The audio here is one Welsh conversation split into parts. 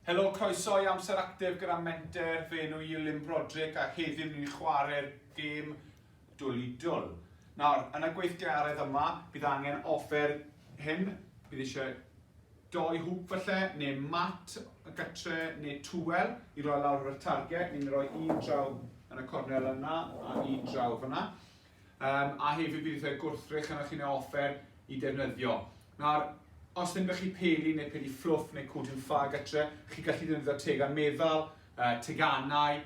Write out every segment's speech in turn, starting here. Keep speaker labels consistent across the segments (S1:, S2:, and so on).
S1: Helo, croeso i Amser Actif gyda Menter, fy enw i yw Lynn Broderick a heddiw ni'n chwarae'r gêm Dwl i Dwl. Nawr, yn y gweithgaredd yma, bydd angen offer hyn, bydd eisiau doi hwp falle, neu mat gytre, neu tywel i roi lawr ar y target. Ni'n rhoi un draw yn y cornel yna a un draw fyna. Um, a hefyd bydd eisiau gwrthrych yna chi neu offer i defnyddio. Nawr, os ddim ydych chi peli neu peli fflwff neu cwtyn ffa gytre, chi gallu defnyddio tegan meddal, uh, teganau,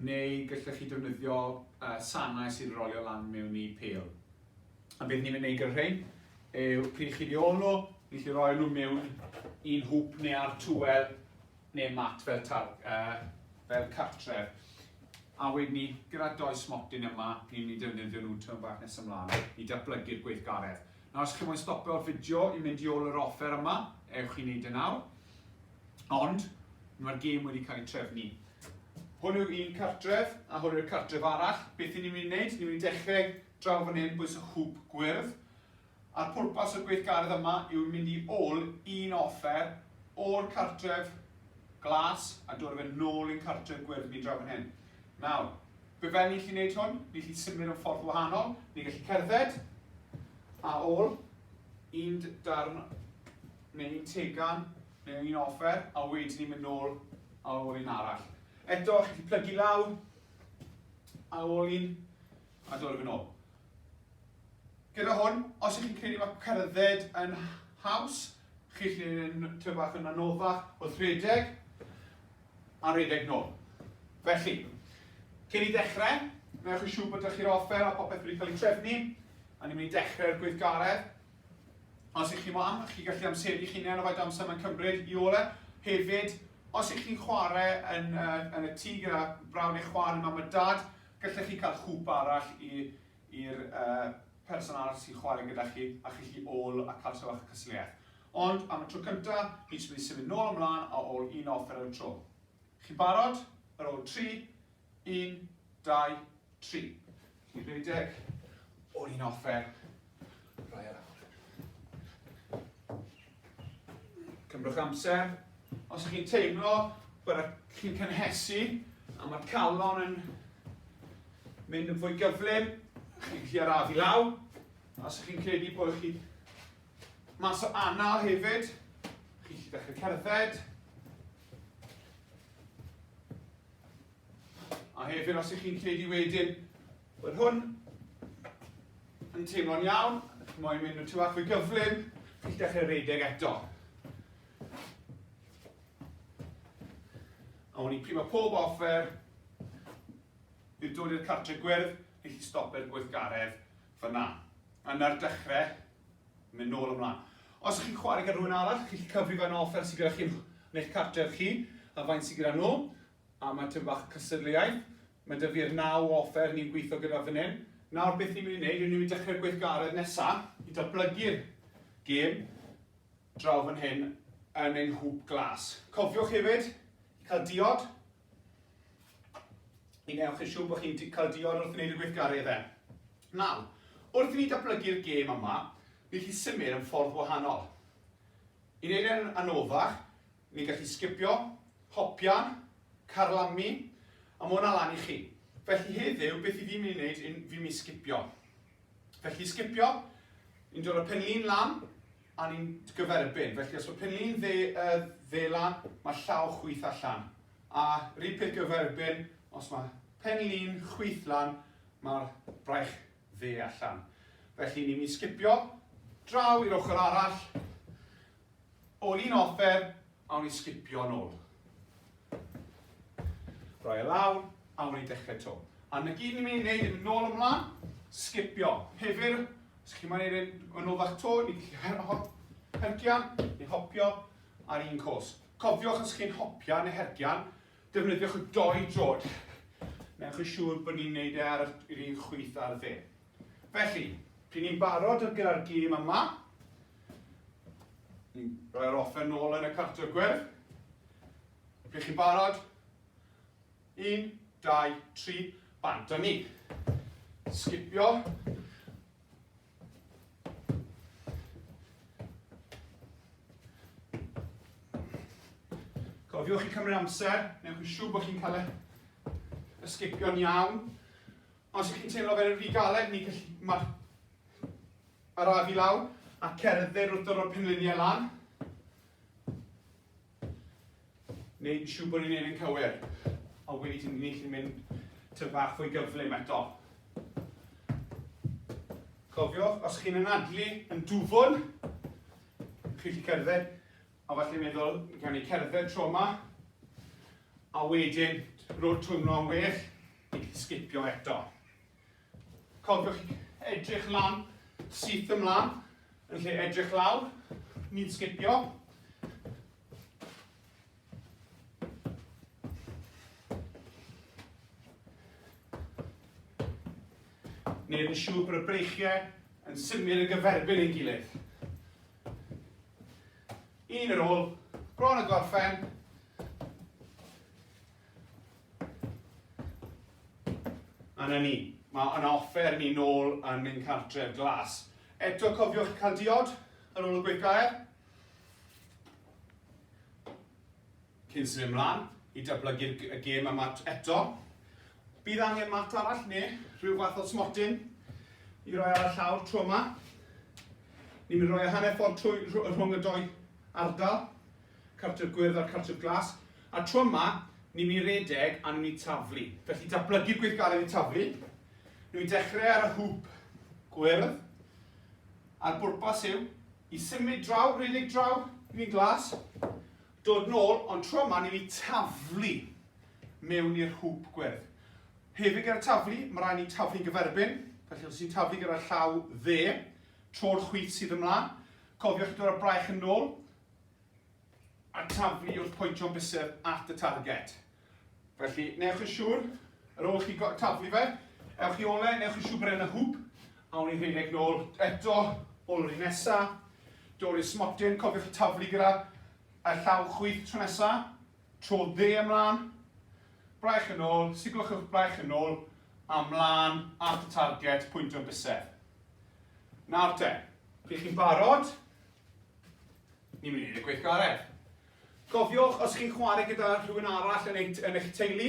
S1: neu gallech chi defnyddio uh, sanau sy'n rolio lan mewn i pel. A beth ni'n mynd i wneud gyda rhain yw pryd chi wedi ôl nhw, ni'n gallu rhoi nhw mewn un hwp neu ar tywel neu mat fel, tar, uh, fel cartref. A wedyn ni, gyda doi smotyn yma, ni'n mynd i defnyddio nhw tyn bach nes ymlaen i datblygu'r gweithgaredd. Nawr, os chi moyn stopio'r fideo i mynd i ôl yr offer yma, ewch i wneud e nawr. Ond, mae'r gêm wedi cael ei trefnu. Hwn yw un cartref, a hwn yw'r cartref arall. Beth ni'n mynd i wneud? Ni'n mynd i dechrau draw fan hyn bwys y hwp gwyrdd. A'r pwrpas o'r gweithgaredd yma yw mynd i ôl un offer o'r cartref glas a dod â fe nôl i'n cartref gwyrdd ni draw fan hyn. Nawr, be fel ni'n gallu gwneud hwn? Ni'n gallu symud yn ffordd wahanol. Ni'n gallu cerdded a ôl un darn neu un tegan neu un offer a wedyn ni'n mynd nôl a ôl un arall. Eto, chi'n gallu plygu lawr a ôl un a dod â fe nôl. Gyda hwn, os ych chi'n credu mae cerdded yn haws, chi'n gallu gwneud yn tyfu bach yn anoddach wrth rhedeg a rhedeg nôl. Felly, cyn i ddechrau, wnewch yn siŵr bod ydych chi'r offer a popeth wedi cael ei trefnu, a ni'n mynd i dechrau'r gweithgaredd. Os ych chi am, chi gallu amseru chi'n hunain o faint o amser mae'n cymryd i ole. Hefyd, os ych chi'n chwarae yn, uh, yn y tŷ gyda brawd neu chwaer neu mam a dad, gallech chi cael hwp arall i i'r uh, person arall sy'n chwarae gyda chi a chi chi ôl a cael tyfach y cystadleuaeth. Ond am y tro cyntaf, ni jyst mynd i symud nôl ymlaen a ôl un offer ar y tro. Chi'n barod? Ar ôl 3, 1, 2, 3. Chi'n rhedeg ôl un offer, rhoi ar awr. Cymrwch amser. Os ych chi'n teimlo bod chi'n cynhesu a mae'r calon yn mynd yn fwy gyflym, chi'n gallu arafu law. Os ych chi'n credu bod chi mas o anal hefyd, chi'n gallu dechrau cerdded. A hefyd, os ych chi'n credu wedyn bod hwn yn teimlo'n iawn, chi'n moyn mynd yn tu fach fwy gyflym, chi'n dechrau redeg eto. A o'n i pryd mae pob offer i'r dod i'r cartre gwyrdd, ni chi stopio'r gweithgaredd fyna. A na'r dechrau, mynd nôl ymlaen. Os ych chi'n chwarae gyda rhywun arall, chi'n cyfri faint o offer sydd gyda chi yn eich cartref chi, a faint sydd gyda nhw, a mae tipyn bach cystadleuaeth. Mae 'da fi'r naw offer ni'n gweithio gyda fan hyn. Nawr beth ni'n mynd i wneud yw ni'n mynd i dechrau'r gweithgaredd nesaf i datblygu'r gêm draw fan hyn yn ein hwp glas. Cofiwch hefyd i cael diod. I newch yn siŵr bod chi'n cael diod wrth wneud y gweithgareddau. Nawr, wrth i ni datblygu'r gêm yma, ni'n gallu symud yn ffordd wahanol. I wneud e'n anoddach, ni'n gallu sgipio, hopian, carlamu, a mae hwnna lan i chi. Felly heddiw, beth i fi'n mynd i wneud, fi'n mynd i sgipio. Felly sgipio, ni'n dod â penlin lan, a ni'n gyferbyn. Felly os mae penlin dde, uh, dde lan, mae llaw chwith allan. A rhywun peth gyferbyn, os mae penlin chwith lan, mae'r braich dde allan. Felly ni'n mynd i sgipio draw i'r ochr arall, ôl un offer, a wni sgipio nôl. Rhoi e lawr, a wni dechrau to. A na gyd ni'n mynd i wneud yn nôl ymlaen, sgipio. Hefyd, os chi'n mynd i'n yn ôl fach to, ni'n gallu hercian, neu hopio ar un cos. Cofiwch os chi'n hopian neu hercian, Defnyddiwch y doi droed. Newch yn siŵr bod ni'n neud e ar yr un chwith a'r dde. Felly, pryd ni'n barod ar gyda'r gêm yma, ni'n rhoi'r offer nôl yn y cartwr gwyrdd. Pryd chi'n barod? 1, 2, 3, bant â ni. Sgipio. Cofiwch chi cymryd amser, newch yn siŵr bod chi'n cael y sgipio'n iawn. Os ych chi'n teimlo fel yn rhy galed, ni gallu mae'r arafu lawr a cerdded wrth dod o'r penliniau lan. Neud yn siŵr bod ni'n neud yn cywir. A wedyn ni'n gallu mynd ty bach fwy gyflym eto. Cofiwch, os chi'n anadlu yn dwfwn, chi'n gallu cerdded, a falle meddwl, gawn ni cerdded tro yma, a wedyn, rôl twmlo'n well, ni'n gallu sgipio eto. Cofiwch edrych lan, syth ymlaen, yn lle edrych lawr, ni'n sgipio. Wneud yn siŵr bod y breichiau yn symud yn gyferbyn ein gilydd. Un ar ôl, bron y gorffen. A na ni, mae yna offer ni nôl yn ein cartref glas. Eto cofiwch cael diod ar ôl y gweithgair. Cyn symud ymlaen i datblygu'r y gêm yma eto. Bydd angen mat arall neu rhyw fath o smotyn i roi ar y llawr tro yma. Ni'n mynd i roi y hanner ffordd trwy, rhwng y doi ardal, cartref gwyrdd a'r cartref glas. A tro yma, ni'n mynd i redeg a ni'n mynd i taflu. Felly datblygu'r gweithgaredd i taflu. Ni'n mynd i dechrau ar y hwp gwyrdd. A'r bwrpas yw i symud draw, rhedeg draw, ni'n glas, dod nôl, ond tro yma ni'n mynd i taflu mewn i'r hwp gwyrdd. Hefyd gyda'r taflu, mae rhaid ni taflu'n gyferbyn, felly os ti'n taflu gyda'r llaw dde, tro'r chwith sydd ymlaen, cofiwch dod â'r braich yn ôl, a taflu wrth pwyntio'n bysedd at y target. Felly, newch yn siŵr, ar ôl chi taflu fe, ewch i ole, newch yn siŵr bod e'n y hwp, a o'n i'n rhedeg nôl eto, ôl yr un nesa, dod i'r smotyn, cofiwch taflu gyda y llaw chwith tro nesa, tro dde ymlaen, braich yn ôl, siglwch eich braich yn ôl, a mlaen at y target, pwyntio'n bysedd. Nawr te, pryd chi'n barod, Ni'n mynd i wneud y gweithgaredd. Cofiwch, os chi'n chwarae gyda rhywun arall yn eich, yn eich teulu,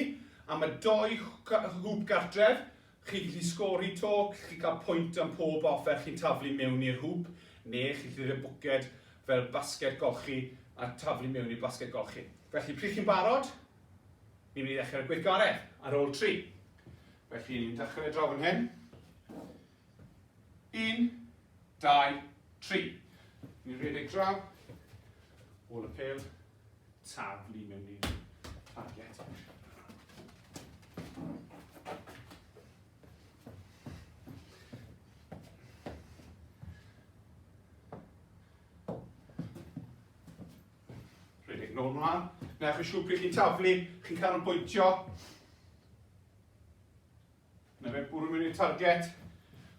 S1: a mae doi hwb gartref, chi'n gallu sgori to, chi'n cael pwynt am pob offer chi'n taflu mewn i'r hwb, neu chi'n gallu rhoi bwced fel basged golchi a taflu mewn i'r basged golchi. Felly, pryd chi'n barod, ni'n mynd i ddechrau'r gweithgaredd ar ôl tri. Felly, ni'n dechrau draw fan hyn. Un, dau, tri. Ni'n rhedeg draw, ôl y pel, taflu mewn i'r target. Rhedeg nôl mlaen. Newch yn siŵr pryd chi'n taflu, chi'n canolbwyntio. Na fe, bwrw mewn i'r target.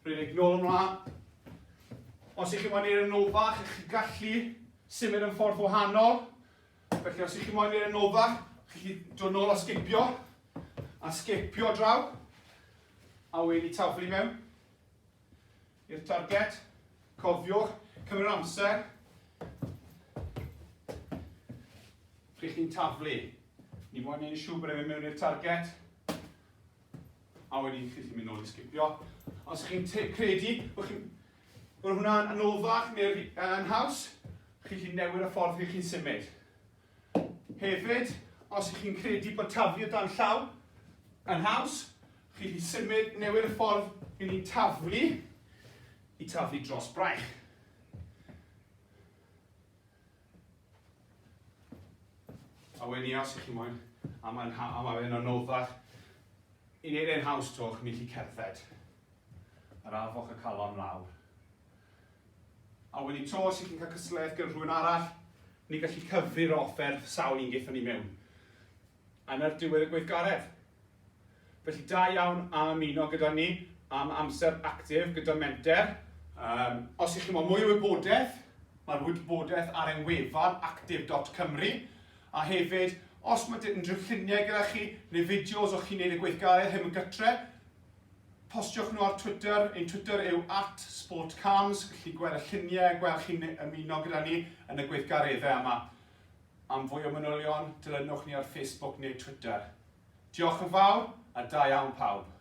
S1: Rhedeg nôl ymlaen. Os ych chi moyn i'r anoddach, ych chi gallu symud yn ffordd wahanol. Felly os ych chi moyn i'r anoddach, chi gallu dod nôl a sgipio. A sgipio draw. A wedi taflu mewn i'r target. Cofiwch, cymryd amser. Pryd chi'n taflu. Ni moyn neud yn siŵr bod e'n mynd mewn i'r target. A wedyn chi'n gallu mynd nôl i sgipio. Os chi'n credu bod chi'n bod hwnna'n anoddach neu'r yn haws, chi'n gallu newid y ffordd chi chi'n symud. Hefyd, os ych chi'n credu bod taflu o dan llaw yn haws, chi'n gallu symud, newid y ffordd i ni'n taflu i taflu dros braich. A wedyn os ych chi moyn, a mae'n a mae fe'n anoddach, i wneud e'n haws to, chi'n gallu cerdded. Yr arfoch y calon lawr. A wedyn to, os ych chi'n cael cystadleuaeth gyda rhywun arall, ni'n gallu cyfri'r offer sawl un gaethon ni mewn. A 'na'r diwedd y gweithgaredd. Felly da iawn am ymuno gyda ni am amser actif gyda Menter. Um, os ych chi'n moyn mwy o wybodaeth, mae'r wybodaeth ar ein wefan actif.cymru. A hefyd, os mae unrhyw lluniau gyda chi neu fideos o'ch chi'n neud y gweithgaredd hyn yn gytre, postiwch nhw ar Twitter. Ein Twitter yw @sportcams. Gallu gweld y lluniau, gweld chi'n ymuno gyda ni yn y gweithgareddau yma. Am fwy o manylion, dilynwch ni ar Facebook neu Twitter. Diolch yn fawr, a da iawn pawb.